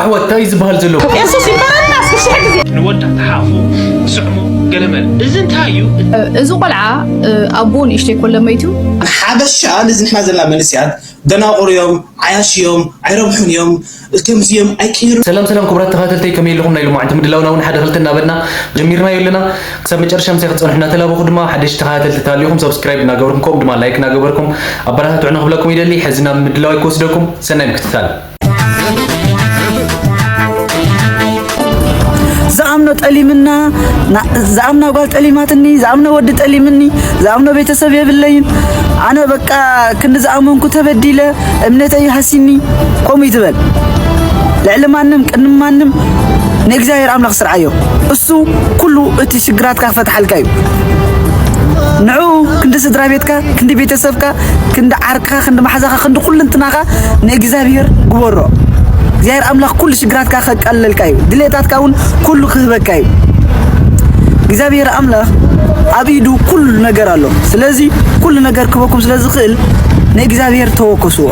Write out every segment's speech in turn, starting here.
ኣሕዋት እንታይ እዩ ዝበሃል ዘሎ? የሱስ ይባረክና እስኪ ሽሕ ግዜ። ንወዳ ተሓፉ ስዕሙ ገለመል እዚ እንታይ እዩ? እዚ ቆልዓ ኣቦኡ ንእሽተይ ኮሎ መይቱ። ሓበሻ ንዚ ንሕና ዘለና መንእሰያት ደናቑር እዮም፣ ዓያሽ እዮም፣ ኣይረብሑን እዮም፣ ከምዚ እዮም፣ ኣይቅይሩን። ሰላም ሰላም ክቡራት ተኸታተልተይ ከመይ ኣለኹም? ናይ ሎማዓንቲ ምድላውና እውን ሓደ ክልተ እናበልና ጀሚርናዮ ኣለና። ክሳብ መጨረሻ ምሳይ ክትፀንሑ እናተላበኹ ድማ ሓደሽቲ ተኸታተልቲ ተሃሊኹም ሰብስክራይብ እናገበርኩም ከምኡ ድማ ላይክ እናገበርኩም ኣበረታትዑና ክብለኩም ይደሊ። ሕዚ ናብ ምድላው ክወስደኩም ሰናይ ምክትታል። ዝኣምኖ ጠሊምና ዝኣምና ጓል ጠሊማትኒ ዝኣምኖ ወዲ ጠሊምኒ ዝኣምኖ ቤተሰብ የብለይን ኣነ በቃ ክንዲ ዝኣመንኩ ተበዲለ እምነተይ ሃሲኒ ከምኡ ይትበል ልዕሊ ማንም ቅድሚ ማንም ንእግዚኣብሔር ኣምላኽ ስርዓዮ እሱ ኩሉ እቲ ሽግራትካ ክፈትሓልካ እዩ ንዑ ክንዲ ስድራ ቤትካ ክንዲ ቤተሰብካ ክንዲ ዓርክኻ ክንዲ ማሕዛኻ ክንዲ ኩልንትናኻ ንእግዚኣብሔር ግበሮ እግዚኣብሔር ኣምላኽ ኩሉ ሽግራትካ ከቃልለልካ እዩ ድሌታትካ እውን ኩሉ ክህበካ እዩ እግዚኣብሔር ኣምላኽ ኣብ ኢዱ ኩሉ ነገር ኣሎ ስለዚ ኩሉ ነገር ክህበኩም ስለ ዝኽእል ንእግዚኣብሔር ተወከስዎ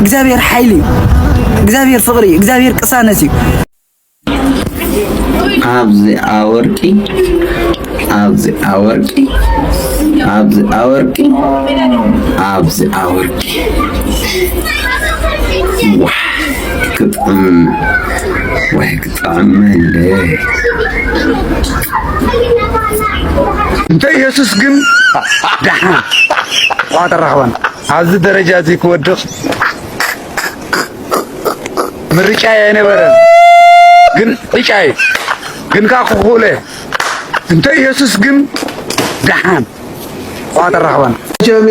እግዚኣብሔር ሓይሊ እዩ እግዚኣብሔር ፍቕሪ እዩ እግዚኣብሔር ቅሳነት እዩ ኣብዚኣ ወርቂ ኣብዚኣ ወርቂ ኣብዚኣ ወርቂ ኣብዚኣ ወርቂ ዋው ክጥዕም ወይ ክጥዕመለይ እንተ ኢየሱስ ግን ደሓን ቋጠራኽበን ኣብዚ ደረጃ እዚ ክወድቕ ምርጫይ ኣይነበረን ግን ዕጫይ ግን ከዓ ክኽእለ እንተ ኢየሱስ ግን ደሓን ቋጠራኽበን ጀሜ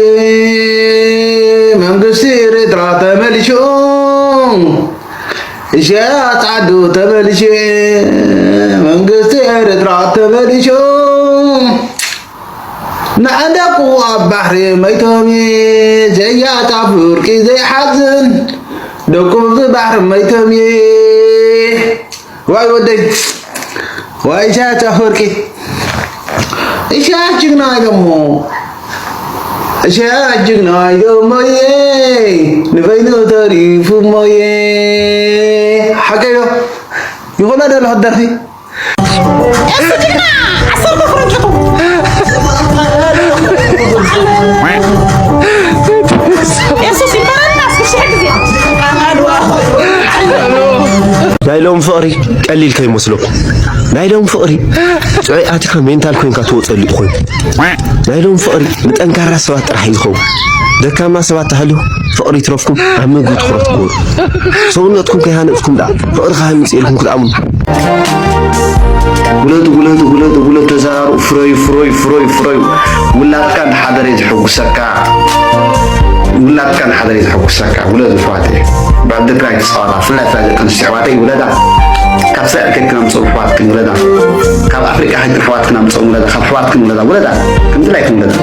መንግስቲ ኤርትራ ተመሊሹ ኢሳያስ ዓዱ ተመሊሹ መንግስቲ ኤርትራ ተመሊሹ ንዓንዳቁ ኣብ ባሕሪ መይቶም ዘያት ኣፍወርቂ ዘይሓዝን ደቁ ኣብዚ ባሕሪ መይቶም ዋይ ወደይ ዋይ ኢሳያስ ኣፍወርቂ ኢሳያስ ጅግና ኢሎሞ ኢሳያስ ጅግና ኢሎሞየ ንበይኑ ተሪፉ ሞየ ሓቀዮ ይኾና ዶ ለኽደርፊ ናይ ሎም ፍቕሪ ቀሊል ከይመስለኩም። ናይ ሎም ፍቕሪ ጥዑይ ኣቲኻ ሜንታል ኮይንካ ትወፀሉ እዩ ኮይኑ። ናይ ሎም ፍቕሪ ንጠንካራ ሰባት ጥራሕ እዩ ዝኸውን። ደካማ ሰባት ተሃልዩ ፍቕሪ ይትረፍኩም ኣብ ምግቢ ትኹረት ግበሩ። ሰውነትኩም ከይሃነፅኩም ደኣ ፍቕሪ ክሃንፅ ኢልኩም ክትኣምኑ። ውለዱ ውለዱ ውለዱ ውለዱ ተዘራርኡ ፍረዩ ፍረዩ ፍረዩ ፍረዩ ውላድካ እንተሓደረ እዩ ዘሐጉሰካ ውላድካ እንተሓደረ እዩ ዘሐጉሰካ ውለዱ ኣሕዋተይ ብዓዲ ትግራይ ትፃወታ ብፍላይ ብፍላይ ደቂ ኣንስትዮ ኣሕዋተይ ውለዳ ካብ እስራኤል ከይድክን ኣምፅኦም ኣሕዋትክን ውለዳ ካብ ኣፍሪቃ ከይድክን ኣሕዋትክን ኣምፅኦም ውለዳ ካብ ኣሕዋትክን ውለዳ ውለዳ ከምዚ ኢልክን ውለዳ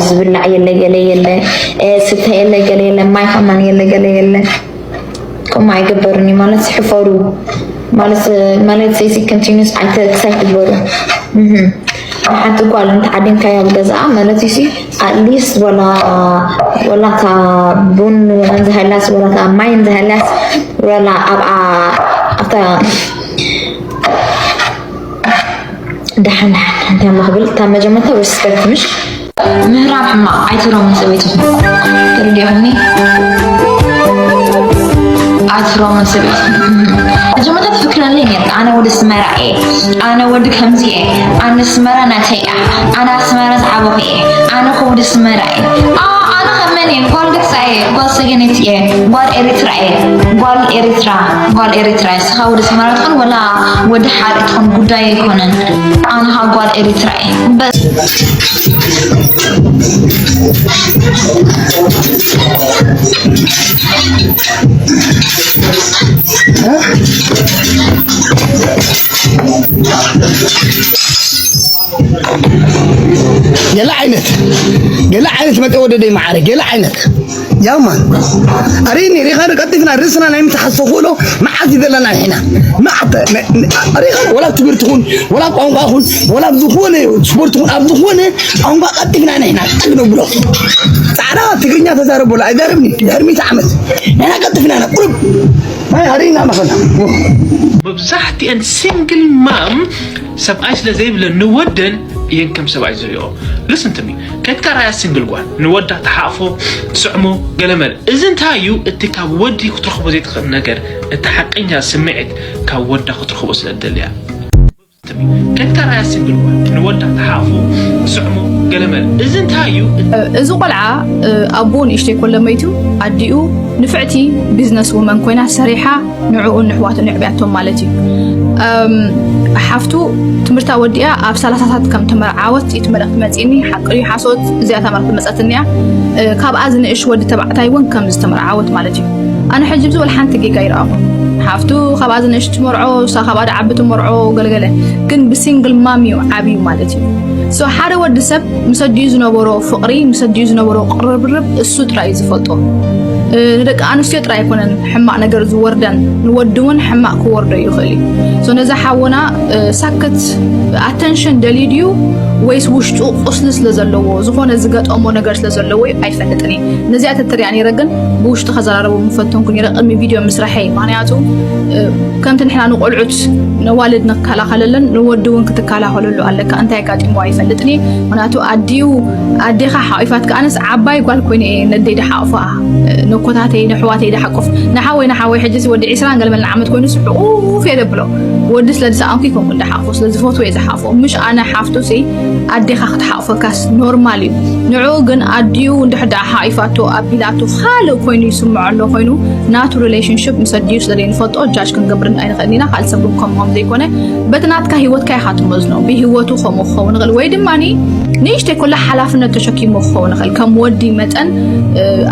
ዝብላዕ የለ ገለ የለ ስተ የለ ገለ የለ ማይ ከማን የለ ገለ የለ ከምኡ ኣይግበርን እዩ ማለት ሕፈሩ ማለት ማለት ዘይሲ continuous ኣይተ ክሳይ ትግበሩ ሓንቲ ጓል እንተ ዓዲንካያ ኣብ ገዛኣ ማለት እዩ at least ወላ ወላ እታ ቡን እንዝሃላስ ወላ እታ ማይ እንዝሃላስ ወላ ኣብኣ ኣብታ ደሓን ደሓን እንታይ እሞ ክብል እታ መጀመርታ respect ምሽ ምህራም ሕማቕ ኣይትረሙን ሰበይትኹም ተረዲኹምኒ ኣይትረሙን ሰበይትኹም መጀመርታ ትፍክረለይ ነርካ ኣነ ወዲ ስመራ እየ ኣነ ወዲ ከምዚ እየ ኣነ ስመራ ናተይ እያ ኣነ ኣስመራ ዝዓበኹ እየ ኣነ ከ ወዲ ስመራ እየ ኣነ ከም እኔ ጓል ግብፃ እየ፣ ጓል ሰገነት እየ፣ ጓል ኤርትራ እየ። ጓል ኤርትራ፣ ጓል ኤርትራ እየ። ንስኻ ወዲ ሰመራ ትኹን ወላ ወዲ ሓርኢ ትኹን ጉዳይ ኣይኮነን። ኣነ ኸኣ ጓል ኤርትራ እየ። በስ። ገለ ዓይነት፣ ገለ ዓይነት መጠወደደይ ማዕረ፣ ገለ ዓይነት ያማን ኣሪኒ ሪኻ ቀልጢፍና ርእስና ናይ ምትሓዝ ተኽእሎ መዓት እዩ ዘለና ንሕና። መዓት ሪኻ ወላ ትምህርቲ ኹን ወላ ቋንቋ ኹን ወላ ኣብ ዝኾነ ስፖርት ኹን ኣብ ዝኾነ ቋንቋ ቀልጢፍና ንሕና ጠግ ነብሎ። ጻዕዳ ትግርኛ ተዛረቦ ኣይዛረብኒ ድሕሪ ሚእቲ ዓመት ንሕና ቀልጢፍና ኢና ቁሩብ ናይ ኣሪና መኸና። መብዛሕትኤን ሲንግል ማም ሰብኣይ ስለ ዘይብለን ንወደን እየን ከም ሰብኣይ ዝሪኦ። Listen to me። ከድካ ራያ ሲንግል ጓል ንወዳ ተሓቕፎ ትስዕሞ ገለመለ። እዚ እንታይ እዩ? እቲ ካብ ወዲ ክትረኽቦ ዘይትኽእል ነገር፣ እቲ ሓቀኛ ስምዒት ካብ ወዳ ክትረኽቦ ስለ እትደልያ። ከድካ ራያ ሲንግል ጓል ንወዳ ተሓቕፎ ትስዕሞ ገለመለ። እዚ እንታይ እዩ? እዚ ቆልዓ ኣቦኡ ንእሽተይ ኮሎ መይቱ ኣዲኡ ንፍዕቲ ቢዝነስ ውመን ኮይና ሰሪሓ ንዕኡን ንሕዋቱን የዕብያቶም ማለት እዩ። ሓፍቱ ትምህርታ ወዲኣ ኣብ ሰላሳታት ከም ተመርዓወት እቲ መልእኽቲ መፂኒ ሓቂ ድዩ ሓሶት እዚኣ ተመርዓወት መፀትኒ እያ። ካብኣ ዝንእሽ ወዲ ተባዕታይ እውን ከም ዝተመርዓወት ማለት እዩ። ኣነ ሕጂ ብዚ ወላ ሓንቲ ጌጋ ይረኣኹ። ሓፍቱ ካብኣ ዝንእሽ ትመርዖ እሳ ካብኣ ደዓቢ ትመርዖ ገለገለ ግን ብሲንግል ማም እዩ ዓብዩ ማለት እዩ። So ሓደ ወዲ ሰብ ምስ ኣዲኡ ዝነበሮ ፍቕሪ ምስ ኣዲኡ ዝነበሮ ቅርርብ እሱ ጥራይ እዩ ዝፈልጦ። ንደቂ ኣንስትዮ ጥራይ ኣይኮነን ሕማቕ ነገር ዝወርደን ንወዲ እውን ሕማቕ ክወርዶ ይኽእል እዩ። So ነዚ ሓውና ሳክት ኣተንሽን ደልዩ ድዩ ወይስ ውሽጡ ቁስሊ ስለ ዘለዎ ዝኾነ ዝገጠሞ ነገር ስለ ዘለዎ ኣይፈልጥን እየ። ነዚኣ ተተሪኣ ነይረ ግን ብውሽጢ ከዘራረቦ ምፈተንኩ ነይረ ቅድሚ ቪድዮ ምስራሐይ ምኽንያቱ ከምቲ ንሕና ንቆልዑት ነዋልድ ንከላኸለለን ንወዲ እውን ክትከላኸለሉ ኣለካ እንታይ ኣጋጢሞ ኣይፈልጥን እየ ምክንያቱ ኣዲኡ ኣዴኻ ሓቂፋትካ ኣነስ ዓባይ ጓል ኮይነ እየ ነደይ ድሓቕፋ ነኮታተይ ንሕዋተይ ድሓቁፍ ንሓወይ ንሓወይ ሕጅስ ወዲ ዒስራን ገለመለ ዓመት ኮይኑ ስሑቁፍ እየ ደብሎ ወዲ ስለ ዝሰኣንኩ ይኮንኩ ድሓቕፎ ስለ ዝፈትዎ እየ ዝሓቕፎ ምሽ ኣነ ሓፍቱ ሲ ኣዴኻ ክትሓቕፈካስ ኖርማል እዩ ንዑ ግን ኣዲኡ እንድሕር ደኣ ሓቂፋቶ ኣቢላቶ ካልእ ኮይኑ ይስምዖ ኣሎ ኮይኑ ናቱ ሪሌሽንሽፕ ምስ ኣዲኡ ስለ ዘይንፈልጦ ጃጅ ክንገብርን ኣይንኽእልን ኢና ካልእ ሰብ እውን ከምኡ ከም ዘይኮነ በቲ ናትካ ሂወትካ ኢኻ ትመዝኖ ብሂወቱ ከምኡ ክኸውን ይኽእል ወይ ድማ ንእሽተይ ኮላ ሓላፍነት ተሸኪሙ ክኸውን ይኽእል ከም ወዲ መጠን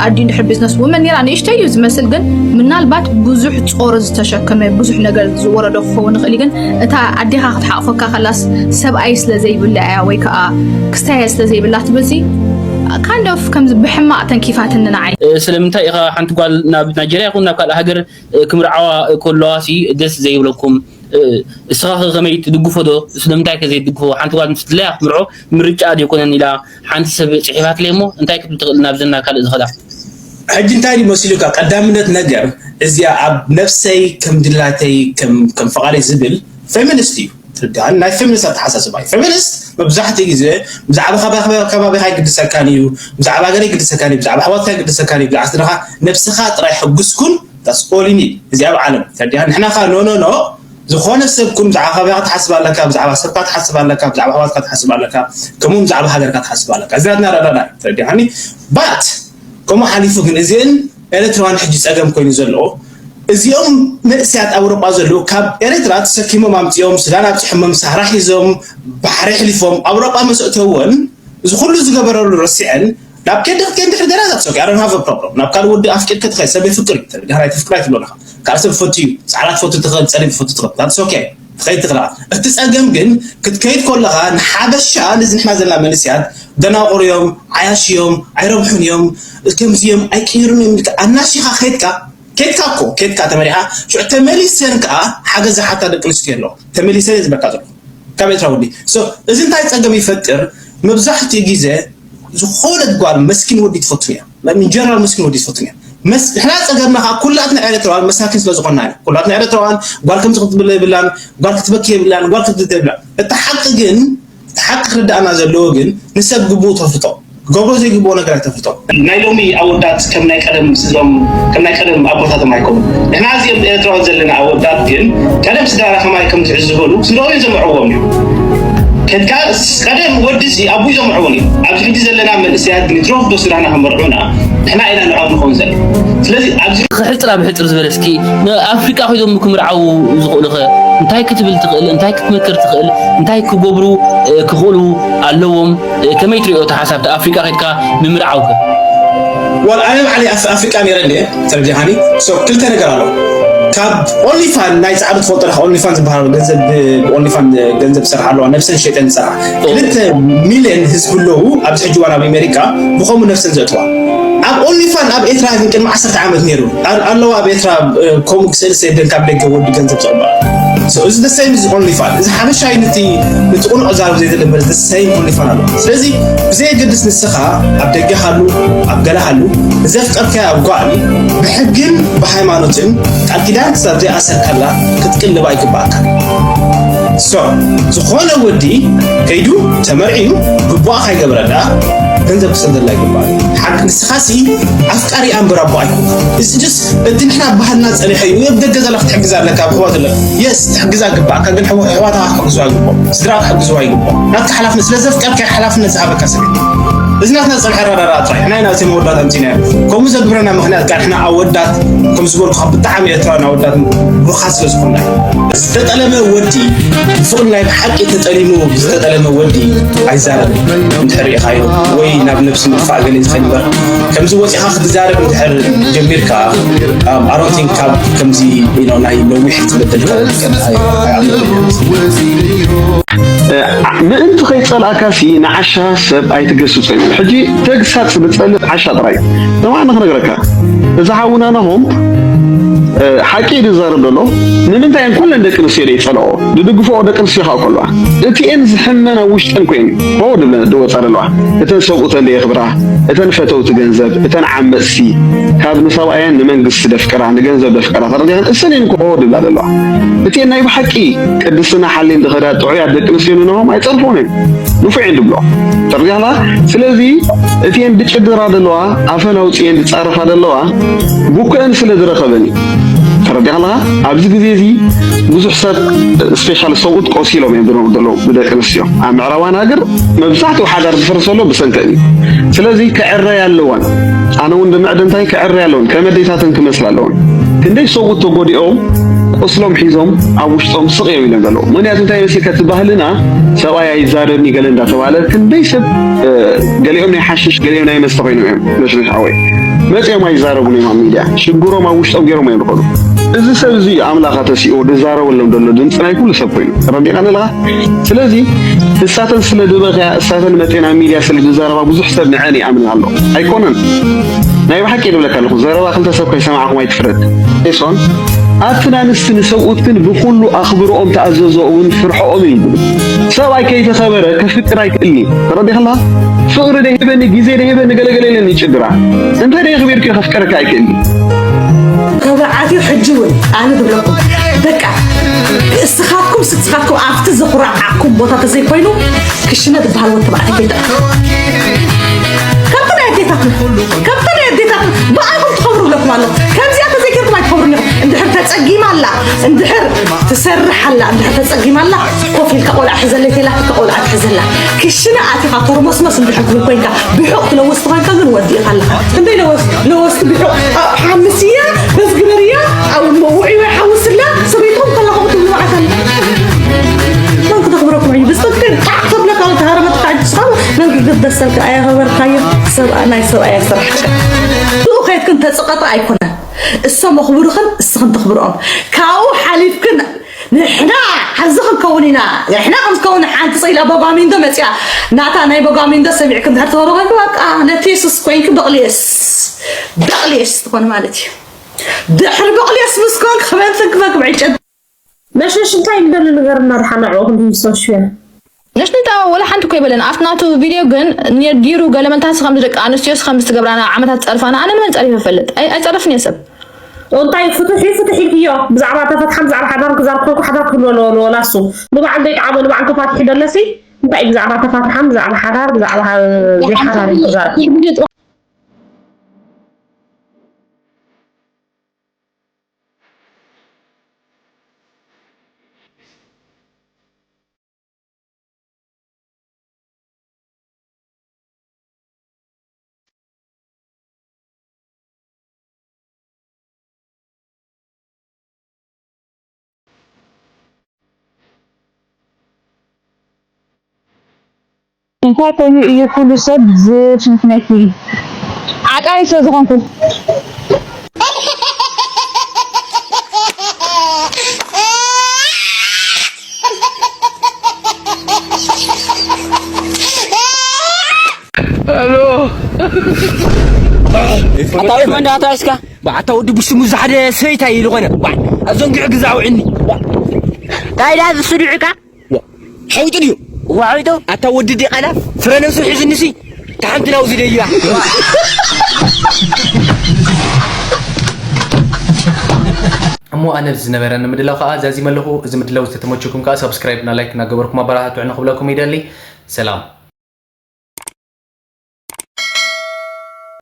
ኣዲ እንድሕር ቢዝነስ ውመን ነራ ንእሽተይ እዩ ዝመስል ግን ምናልባት ብዙሕ ጾር ዝተሸከመ ብዙሕ ነገር ዝወረዶ ክኸውን ይኽእል ግን እታ ኣዴኻ ክትሓቕፈካ ከላስ ሰብኣይ ስለ ዘይብላ እያ ወይ ከዓ ክስታይ ስለ ዘይብላ ትብል kind of ከምዚ ብሕማቕ ተንኪፋትኒ ንዓይ። ስለምንታይ ኢኻ ሓንቲ ጓል ናብ ናይጀርያ ይኹን ናብ ካልእ ሃገር ክምርዓዋ ከለዋ ሲ ደስ ዘይብለኩም? እስኻ ከ ከመይ ትድግፎ ዶ? ስለምንታይ ከ ዘይትድግፎ? ሓንቲ ጓል ምስ ድላያ ክትምርዖ ምርጫኣ ዶ ኣይኮነን ኢላ ሓንቲ ሰብ ጽሒፋትለይ እሞ እንታይ ክትብል ትኽእል ናብዘን ናብ ካልእ ዝኸዳ? ሕጂ እንታይ ድዩ መሲሉካ ቀዳምነት ነገር እዚኣ ኣብ ነብሰይ ከም ድላተይ ከም ከም ፍቓደይ ዝብል ፌሚኒስት እዩ ትርዳእን ናይ ፌሚኒስት ኣተሓሳስባ እዩ ፌሚኒስት መብዛሕትኡ ግዜ ብዛዕባ ከባቢኻ ይግድሰካን እዩ ብዛዕባ ገለ ይግድሰካን እዩ ብዛዕባ ኣሕዋትካ ይግድሰካን እዩ ብዛዕባ ስድራኻ ነብስኻ ጥራይ ሕጉስኩን that's all you need እዚኣ ኣብ ዓለም ተርዲኣ ንሕና ኸ no no no ዝኾነ ሰብ ኩን ብዛዕባ ከባቢኻ ትሓስብ ኣለካ ብዛዕባ ሰብካ ትሓስብ ኣለካ ብዛዕባ ኣሕዋትካ ትሓስብ ኣለካ ከምኡ ብዛዕባ ሃገርካ ትሓስብ ኣለካ እዚ ናትና ረዳዳይ ተርዲኣኒ but ከምኡ ሓሊፉ ግን እዚእን ኤርትራውያን ሕጂ ጸገም ኮይኑ ዘሎ እዚኦም መንእሰያት ኣውሮጳ ዘለዉ ካብ ኤርትራ ተሰኪሞም ኣምጺኦም ሱዳን ኣብጺሖሞም ሳህራ ሒዞም ባሕሪ ኣሕሊፎም ኣውሮጳ ምስ ኣእተወን እዚ ኩሉ ዝገበረሉ ረሲዐን ናብ ኬንዳ ክትከይድ እንድሕር ደላ that's okay I don't have a problem ናብ ካልእ ወዲ ኣፍቂርካ ትኸይድ ሰብ የፍቅር እዩ ተርዲኻ ኣይተፍቅር ኣይትብሎን ኢኻ ካልእ ሰብ ፈቱ እዩ ጻዕዳ ትፈቱ ትኽእል ጸሊም ትፈቱ ትኽእል that's okay ትኸይድ ትኽእል እቲ ጸገም ግን ክትከይድ ከለኻ ንሓበሻ ነዚ ንሕና ዘለና መንእሰያት ደናቑር እዮም፣ ዓያሹ እዮም፣ ኣይረብሑን እዮም፣ ከምዚ እዮም፣ ኣይቅይሩን እዮም ኢልካ ኣናሺኻ ከይድካ፣ ከይድካ እኮ ከይድካ ተመሪሓ ሽዑ ተመሊሰን ከኣ ሓገዝ ዝሓታ ደቂ ኣንስትዮ ኣለዋ። ተመሊሰን እየ ዝብለካ ዘለኹ ካብ ኤርትራ ወዲ። So እዚ እንታይ ጸገም ይፈጥር? መብዛሕትኡ ግዜ ዝኾነት ጓል መስኪን ወዲ ትፈቱ እያ። In general መስኪን ወዲ ትፈቱ እያ። መስ ንሕና ጸገምና ከኣ ኩላትና ኤርትራውያን መሳኪን ስለ ዝኾንና ኢና። ኩላትና ኤርትራውያን ጓል ከምዚ ክትብል የብላን፣ ጓል ክትበኪ የብላን፣ ጓል ክትድደ የብላን። እቲ ሓቂ ግን እቲ ሓቂ ክርድኣና ዘለዎ ግን ንሰብ ግቡኡ ተፍልጦ ክገብሮ ዘይግብኦ ነገር ኣይተፍልጦ። ናይ ሎሚ ኣወዳት ከም ናይ ቀደም ስድሮም ከም ናይ ቀደም ኣቦታቶም ኣይኮኑን። ንሕና እዚኦም ኤርትራውያን ዘለና ኣወዳት ግን ቀደም ስድራና ከማይ ከም ትዕዝበሉ ስድራኦም እዮም ዘምዕዎም እዮም። ከድካ ቀደም ወዲ ሲ ኣቡ ዘምርዕውን እዩ። ኣብዚ ሕጂ ዘለና መንእሰያት ግን ድሮ ክዶ ስራና ከመርዑና ንሕና ኢና ንዕኦም ንኸውን ዘለና። ስለዚ ኣብዚ ክሕጽር ኣብ ሕጽር ዝበለ እስኪ ንኣፍሪቃ ኮይዶም ክምርዓው ዝኽእሉ ኸ እንታይ ክትብል ትኽእል? እንታይ ክትመክር ትኽእል? እንታይ ክገብሩ እ፣ ክኽእሉ ኣለዎም? እ፣ ከመይ ትሪኦ እቲ ሓሳብ እቲ ኣፍሪቃ ከድካ ምምርዓው ከ? ዋል ኣነ ባዕለይ ኣፍ- ኣፍሪቃ ነይረ እንደ ተረዲኻኒ። ሶ ክልተ ነገር ኣሎ። ካብ ኦንሊፋን ናይ ፃዕዱ ትፈልጦ ዲኻ? ኦንሊፋን ዝበሃል ገንዘብ ብኦንሊፋን ገንዘብ ዝሰርሓ ኣለዋ፣ ነብሰን ሸጠን ዝሰርሓ ክልተ ሚልዮን ህዝቢ ኣለዉ ኣብዚ ሕጂ እዋን ኣብ ኣሜሪካ ብኸምኡ ነብሰን ዘእትዋ። ኣብ ኦንሊፋን ኣብ ኤርትራ ግን ቅድሚ ዓሰርተ ዓመት ነይሩ። ኣ- ኣለዋ ኣብ ኤርትራ እ፣ ከምኡ ክስእል ሰደን ካብ ደገ ወዲ ገንዘብ ዝቕበል። So እዚ the same is ኦንሊፋን። እዚ ሓበሻ እዩ ነቲ ነቲ ቁኑዕ ዛረብ ዘይዘለ እምበር the same ኦንሊፋን ኣሎ። ስለዚ ብዘየገድስ ንስኻ ኣብ ደገ ሃሉ፣ ኣብ ገለ ሃሉ፣ ዘፍቀርካያ ጓል ብሕግን ብሃይማኖትን ቃል ኪዳን ክሳብ ዘይኣሰርካላ ክትቅልባ ኣይግባኣካን። So ዝኾነ ወዲ ከይዱ ተመርዕዩ ግቡኣ ካይገበረ ደኣ ገንዘብ ክሰደላ ይግባእ። ሓቂ ንስኻሲ ኣፍቃሪ ኣንበር ኣቦ ኣይኮንካ። እዚ just እቲ ንሕና ባህልና ጸኒሐ እዩ። ኣብ ደገ ዘላ ክትሕግዛ ኣለካ፣ ኣብ ኣሕዋት ዘላ። የስ፣ ክትሕግዛ ግባእካ፣ ግን ኣሕዋ- ኣሕዋትካ ክሕግዝዋ ይግባእ። ስድራ ክሕግዝዋ ይግባእ። ናትካ ሓላፍነት፣ ስለ ዘፍቀርካያ ሓላፍነት ዝሃበካ ሰብ እዩ። እዚ ናትና ዝጸንሐ ኣረዳድኣ ጥራይ። ናይ ናብቲ መወዳእታ ኣምጺእናዮ። ከምኡ ዘግብረና ምኽንያት ከኣ ንሕና ኣወዳት፣ ከም ዝበልኩኻ፣ ብጣዕሚ ኤርትራውያን ኣወዳት ብሩኻት ስለ ዝኾንና እዩ። ዝተጠለመ ወዲ ብፍቕሪ ናይ ብሓቂ ተጠሊሙ ዝተጠለመ ወዲ ኣይዛረብን። እንድሕር ርኢኻዮ ወይ ናብ ነብሲ ምጥፋእ ገለ ዝኸድ እምበር፣ ከምዚ ወጺኻ ክትዛረብ እንድሕር ጀሚርካ፣ um, I don't think ካብ ከምዚ you know ናይ ነዊሕ ዝበደልካ ነገር ኣይ- ኣይኣምንን። ምእንቲ ከይጸልኣካሲ ንዓሻ ሰብ ኣይትገስጾ እዩ። ሕጂ ተግሳጽ ዝጸልእ ዓሻ ጥራይ እዩ። ሰማዕኒ ክነግረካ፣ እዚ ሓውና ናሆም ሓቂ እዩ ዝዛረብ ዘሎ። ንምንታይ እየን ኩለን ደቂ ኣንስትዮ ደይጸልኦ? ዝድግፍኦ ደቂ ኣንስትዮ ከዓ ከለዋ እቲኤን ዝሕመና ውሽጠን ኮይን ኮ ድብለን ዝወጻ ዘለዋ፣ እተን ሰብኡተን ደየኽብራ፣ እተን ፈተውቲ ገንዘብ፣ እተን ዓመጽቲ፣ ካብ ንሰብኣየን ንመንግስቲ ደፍቅራ፣ ንገንዘብ ደፍቅራ ተረዲኸን እሰን እየን ኮ ድብላ ዘለዋ። እቲኤን ናይ ብሓቂ ቅድስና ሓልየን ዝኸዳ ጥዑያት ደቂ ኣንስትዮ ንኖሆም ኣይጸርፍኦን እዮም። ንፉዕ እየን ድብሎ። ተረዲኻ ኣለኻ? ስለዚ እቲኤን ድጭድራ ዘለዋ፣ ኣፈን ኣውጺኤን ድጻረፋ ዘለዋ፣ ብኩአን ስለ ዝረኸበን እዩ። ተረዲኻ ኣለኻ? ኣብዚ ግዜ እዚ ብዙሕ ሰብ ስፔሻሊ ሰብኡት ቆሲሎም እዮም ዝነብሩ ዘለዉ ብደቂ ኣንስትዮ። ኣብ ምዕራባን ሃገር መብዛሕትኡ ሓዳር ዝፈርሰሎ ብሰንከን እዩ። ስለዚ ክዕረያ ኣለወን። ኣነ እውን ድምዕድ እንታይ ክዕረያ ኣለወን፣ ከም ኣዴታተን ክመስላ ኣለወን። ክንደይ ሰብኡት ተጎዲኦም ቁስሎም ሒዞም ኣብ ውሽጦም ስቕ እዮም ኢሎም ዘለዉ። ምክንያቱ እንታይ መሲልካ እቲ ባህልና ሰብኣይ ኣይዛረብን እዩ ገለ እንዳተባለ ክንደይ ሰብ እ፣ ገሊኦም ናይ ሓሽሽ ገሊኦም ናይ መስተ ኮይኖም እዮም ነሽነሽ ሓወይ መፂኦም ኣይዛረቡን እዮም ኣብ ሚድያ ሽግሮም ኣብ ውሽጦም ገይሮም እዮም ዝኸዱ እዚ ሰብ እዚ ኣምላኽ ተሲኡ ዝዛረበሎም ዘሎ ድምፂ ናይ ኩሉ ሰብ ኮይኑ ተረዲኻ ኣለኻ ስለዚ እሳተን ስለ ዝበኽያ እሳተን መፅኤን ኣብ ሚድያ ስለ ዝዛረባ ብዙሕ ሰብ ንዐን ይኣምን ኣሎ ኣይኮነን ናይ ብሓቂ ይብለካ ኣለኹ ዘረባ ክልተ ሰብ ከይሰማዕኹም ኣይትፍረድ ኤሶን ኣትን ኣንስቲ ንሰብኡት ግን ብኹሉ ኣኽብርኦም ተኣዘዝኦ እውን ፍርሕኦም እዩ ይብሉ ሰብኣይ ከይተኸበረ ከፍቅር ኣይክእልን እዩ ተረዲኻ ኣለኻ ፍቕሪ ደይህበኒ ግዜ ደይህበኒ ገለገለ ኢለን ይጭድራ እንታይ ደየኽቢርኪ ከፍቅረካ ኣይክእልን እዩ ተባዓትዮ ሕጂ እውን ኣነ ዝብለኩም በቃ እስኻትኩም ስስኻትኩም ኣብቲ ዘኹራዓኩም ቦታ ተዘይኮይኑ ክሽነ ዝበሃል ወዲ ተባዕታይ ከይጠ ከምቲ ናይ ኣዴታትና ከምቲ ናይ ኣዴታትና ብኣኹም ትኸብሩ ኣለኩም ኣሎ ከምዚኣ ተዘይከርኩም ኣይትኸብሩን ኢኹም እንድሕር ተፀጊማ ኣላ እንድሕር ትሰርሕ ኣላ እንድሕር ተፀጊማ ኣላ ኮፍ ኢልካ ቆልዓ ሕዘለይ ተላትካ ቆልዓ ትሕዘላ ክሽነ ኣቲኻ ተርሞስሞስ እንድሕር ትብል ኮይንካ ብሑቕ ትለውስ ተኾንካ ግን ወዲእኻ ኣለኻ ክንደይ ለወስ ለወስቲ ብሑቕ ሓምስያ በዝግበርያ ኣብ መውዒ ወይ ሓውስላ ሰበይትኹም ከለኹም ትብሉ መዓት ኣለ መን ክተኽብረኩም እዩ ብፅድቅን ጣዕ ተብለካ ተሃረመትካ ዕጅስኻ መን ክግበሰልካ ኣያኸበርካዮ ሰብኣ ናይ ሰብኣያ ስራሕካ ብኡ ከይድክን ተፅቐጠ ኣይኮነን እሶም ኣኽብሩኽን እስኽን ተኽብርኦም ካብኡ ሓሊፍክን ንሕና ከምዚ ክንከውን ኢና ንሕና ከም ዝከውን ሓንቲ ስኢላ ቦጋሚንዶ መፅያ ናታ ናይ ቦጋሚንዶ ሰሚዕክ እንድሕር ተወርወልክ በቃ ነቲ የሱስ ኮይንክ በቕልየስ በቕልየስ ትኾን ማለት እዩ ድሕሪ በቕልየስ ምስ ኮንክ ክበልትን ክበክብ ዕጨት ነሽነሽ እንታይ እንደሉ ንገርና ድሓን ንዕኡ ክንዲ ዝሰሽያ ነሽንጣ ወላ ሓንቲ እኮ ይበለን ኣብቲ ናቱ ቪድዮ ግን ነጊሩ ገለመንታሲ ከምዚ ደቂ ኣንስትዮስ ከምዚ ትገብራና ዓመታት ፀርፋና ኣነ ንመን ፀሪፈ ፈልጥ ኣይፀረፍን እየ ሰብ እንታይ ፍትሒ ፍትሒ ኢልክዮ ብዛዕባ ተፈትሓን ብዛዕባ ሓዳር ክዛርብ ኮንኩ ሓዳር ክህልወ ለወላ እሱ ንባዕል ዘይጠዓመ ንባዕል ተፋትሒ ደለሲ እንታይ ብዛዕባ ተፋትሓን ብዛዕባ ሓዳር ብዛዕባ ዘይሓዳር ክዛርብ እንታይ ኮይኑ እዩ ኩሉ ሰብ ዝፍንፍነኪ? ዓቃይ ስለ ዝኾንኩ። ኣታ ወይ ኮንዳ ኣታ እስካ። ኣታ ወዲ ብሽሙ ዝሓደ ሰይታ ኢሉ ኾነ። ኣዞንግዕ ግዛውዕኒ። ታይዳ ዝስዱዕካ። ሓዊጡ ድዩ? ዋዕቶ ኣታ ወዲ ዲቓላ ፍረ ነብሱ ሒዝንሲ። ተሓንቲ ናውዚ ደያ። እሞ ኣነ ዝነበረኒ ምድላው ከዓ ዛዚመ ኣለኹ። እዚ ምድላው ዝተተመቸኩም ከዓ ሳብስክራይብ እና ላይክ እናገበርኩም ኣበረታትዑ ንክብለኩም ይደሊ። ሰላም።